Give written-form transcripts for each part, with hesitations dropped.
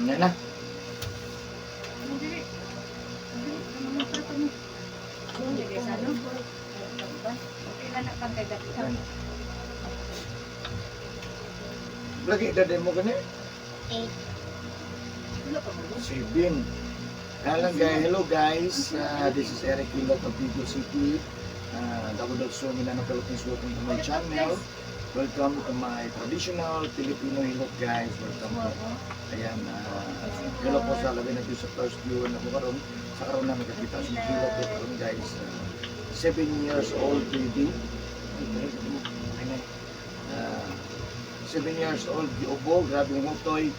Yan na. Dili. Dili, mga trapa ni. Dili sa ano? Okay lang na kang kay dati. Yan. Lagi dade mo gani? 8. Wala pa mo. Seven. Hello guys, hello guys. This is Eric Hilot of Vigo City. Davao del Sur, Mindanao, Philippines. Welcome to my channel. Welcome to my traditional Filipino hilot, guys. Welcome po. Ayan, hello po sa labi na Diyos sa first viewer na po karon. Sa karon na nakakita sa hilot po karon, guys. 7 years old baby. Ay, 7 years old, giubo, grabe yung hutoy.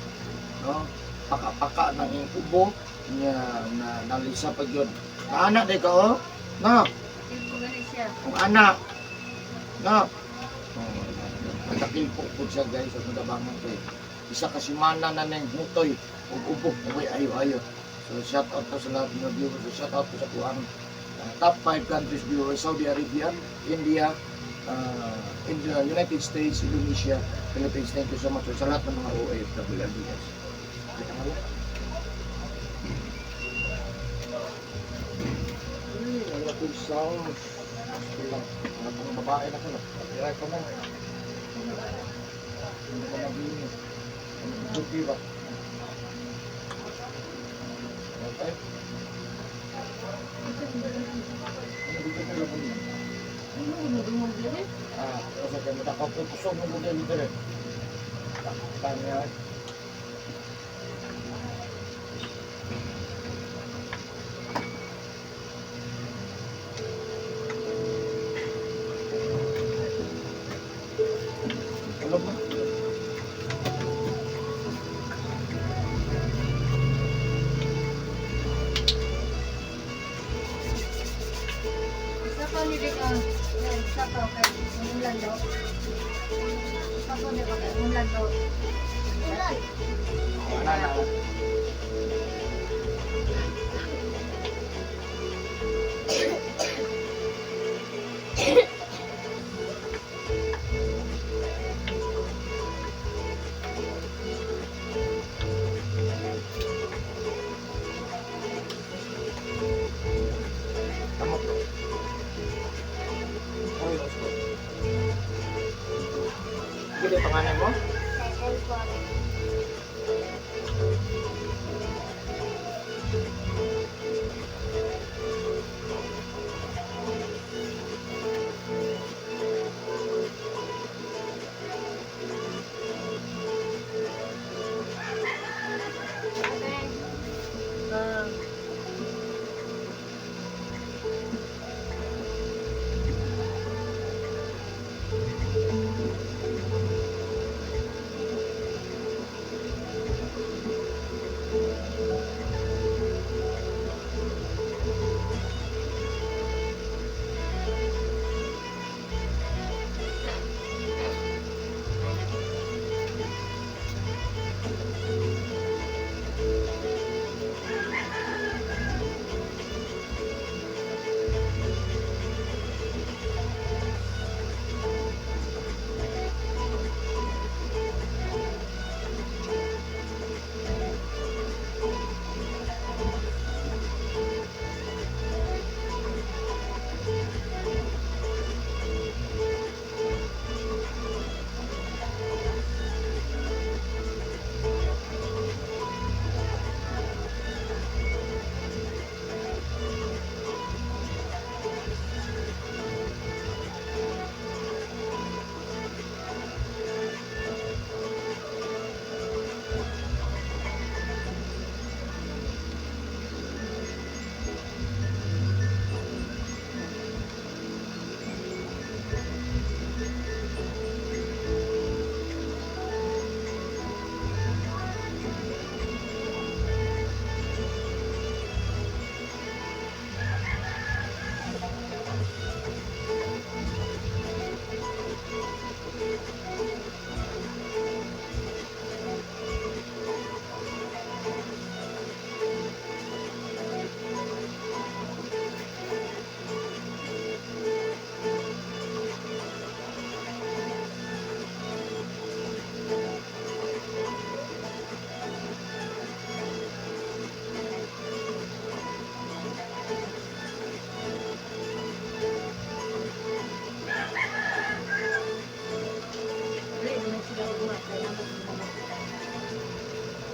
No? Paka-paka ng iyong ubo niya na nalisa pa yun. Anak di ka, oh? No, Tipo gani siya. ang anak. No. Oh, nagkakil po po siya, guys, at nagabangan ko eh. Isa ka simana na ng hutoy ug ubo, okay, ayo ayo. So shout out po sa lahat ng viewers, so, shout out po sa kuang top 5 countries viewers: Saudi Arabia, India, India, United States, Indonesia, Philippines. Thank you so much sa lahat ng mga OFW guys. Kita nga lang. Uy, wala kong sound. Sige lang. Mga pang babae na ko. Nakatira ka mo. Hindi ka mag-iinit. Ano, duty ba? Okay. Ano dito ka lang mo? Ano mo dungog dili? Ah, kasi kami nakaputusok ng bugay dito rin. Tanya. Tulog na. Isa pa ni Bika. Yan, isa pa kay umulan daw. Isa pa ni kay umulan daw. Ulan. Wala na. Tama po. Okay, let's go. Gili, pangalan mo? 7 po.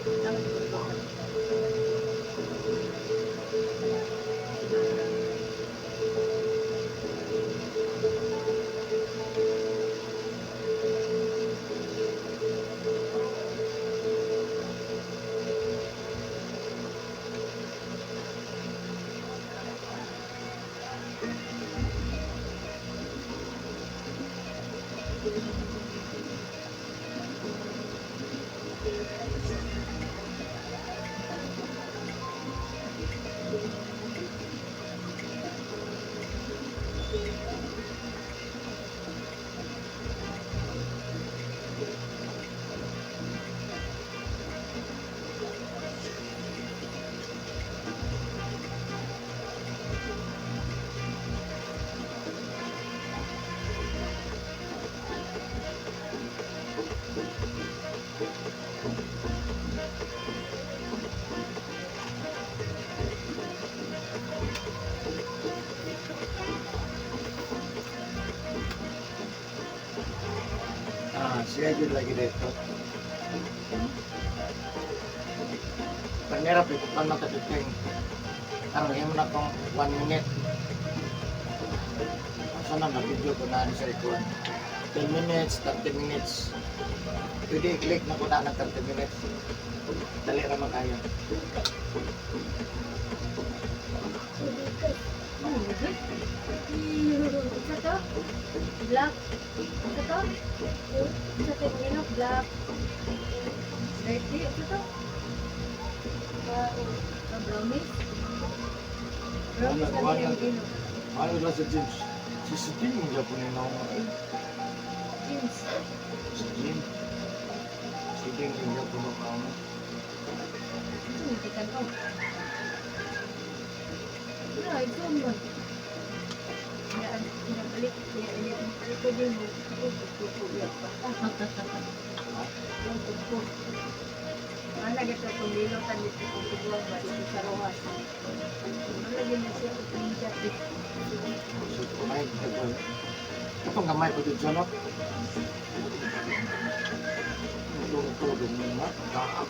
Tama ko. Ah, siya jud lagi dito. Pangarap ito pa na katiting. Ang himo na kong 1 minute. Asa na na-video ko na sa ikuan. 10 minutes, 30 minutes. Pwede i-click na ko na ng 30 minutes. Dali ra man kayo. Isa to? Black. Isa to? Isa to yung ilok, black. Dirty. Isa to? Ah, brownies? Brownies na Wala, din yung ilok. Ano lang sa James? Si Siting mo Japon ni na Jeans. Si Jim. Si Ding yung Japon ng ano. Ito, hindi ka to. Wala, ito mo. Pinabalik, pinabalik ko din mo. Tuko, yung tugpo. Ang lagi ito itong lilotan dito itong tugwang ba dito sa Rojas. Ang lagi na siya itong jacket. So, kumay, itong gamay ko dito, no? Ito, ganyan na. Daak.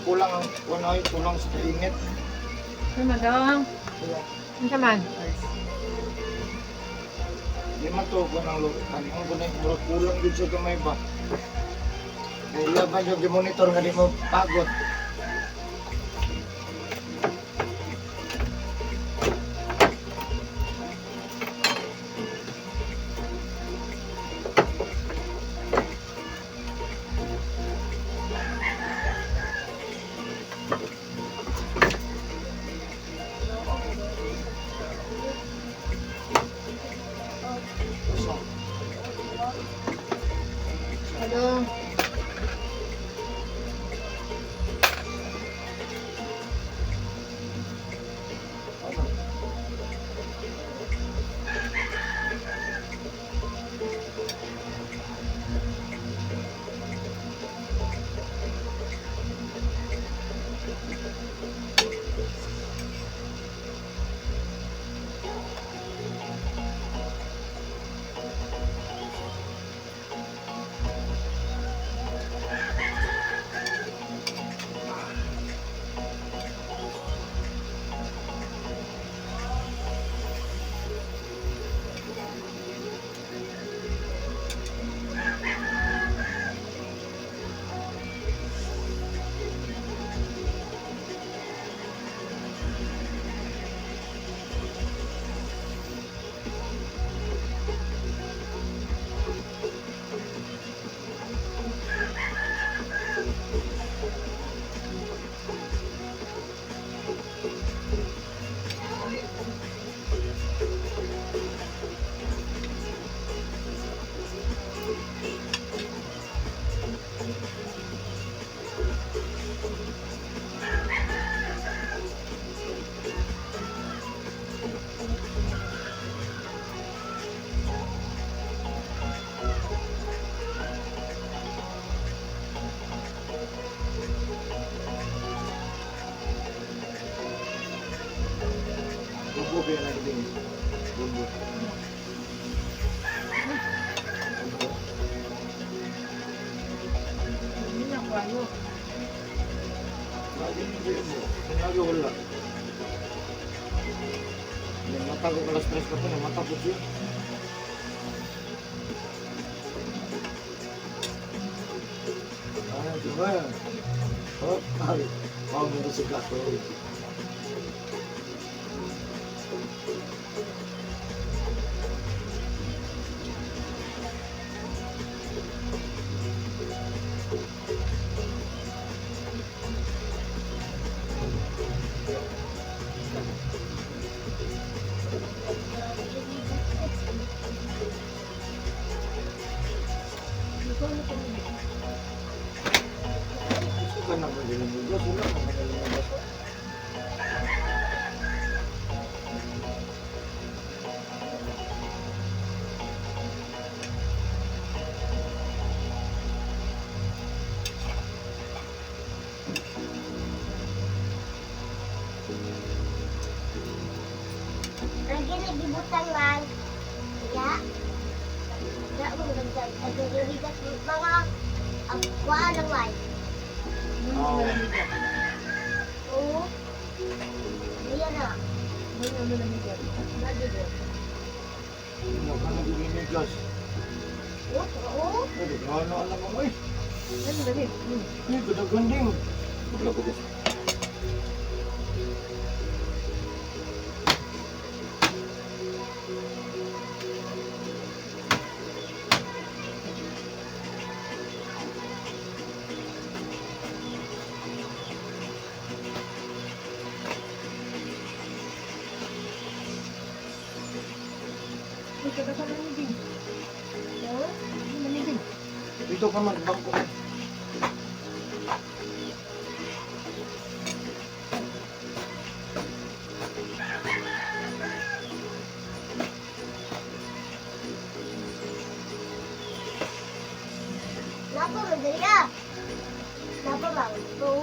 Kulang ang kuno, kulang sa init. Ano madong? Kulang. Ano man? Di man to ko nang lutan. Ang kuno murag kulang gud sa gamay ba. Kay iya ba yung monitor nga di mo pagod. So, Madong. ano? Bumbo ba na din? Bumbo. Bumbo. Hindi na ko ano. Lagi hindi mo. Lagi wala. Yung mata ko alas 3 ka pa, yung mata ko siya. Ah, di ba? Oh, ay. Oh, meron si Gato. Gusto ka na ba nilumugas? Wala ka ba nilumugas? Lagi lagi butang man. Ya. Ya mo dagdag. Agad mga agwa lang man. Oo. Oo. Iya na. Ano ano lamigan? Lagi do. Wala ka na nilumugas. Oo. Oo. Ay, ano alam mo eh. Ano lagi? Ay, gudaganding. Wala ko gusto. Uy, kada ka lamigin. Oo. Ano lamigin? Dito ka magbangko. Napa man dali ah. Napa ba? Oo.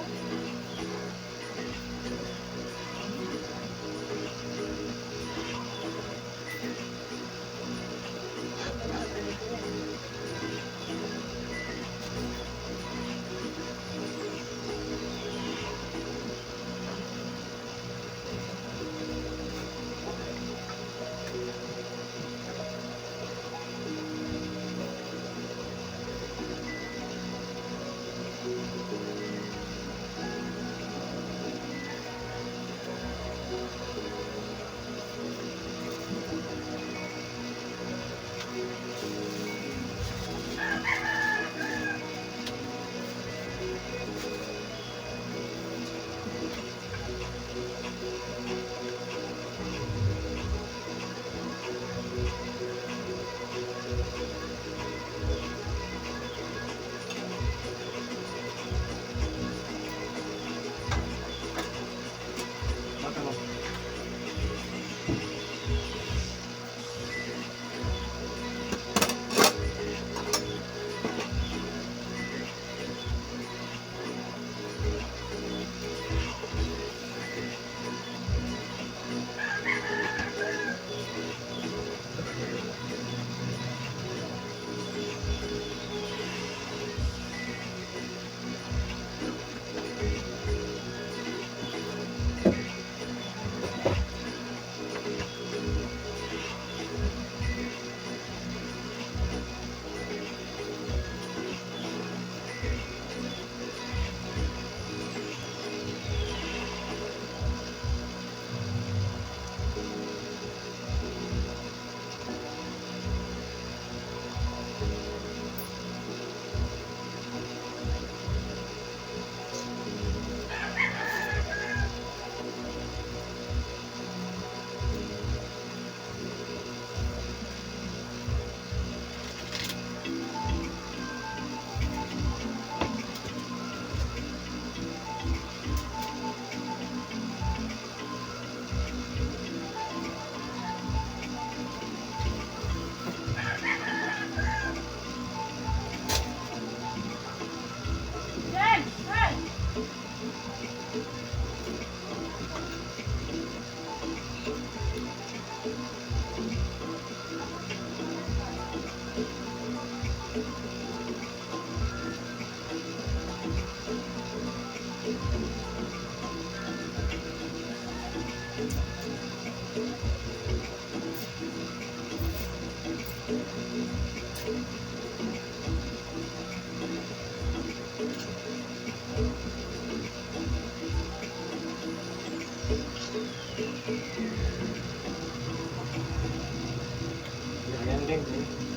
Yan din eh.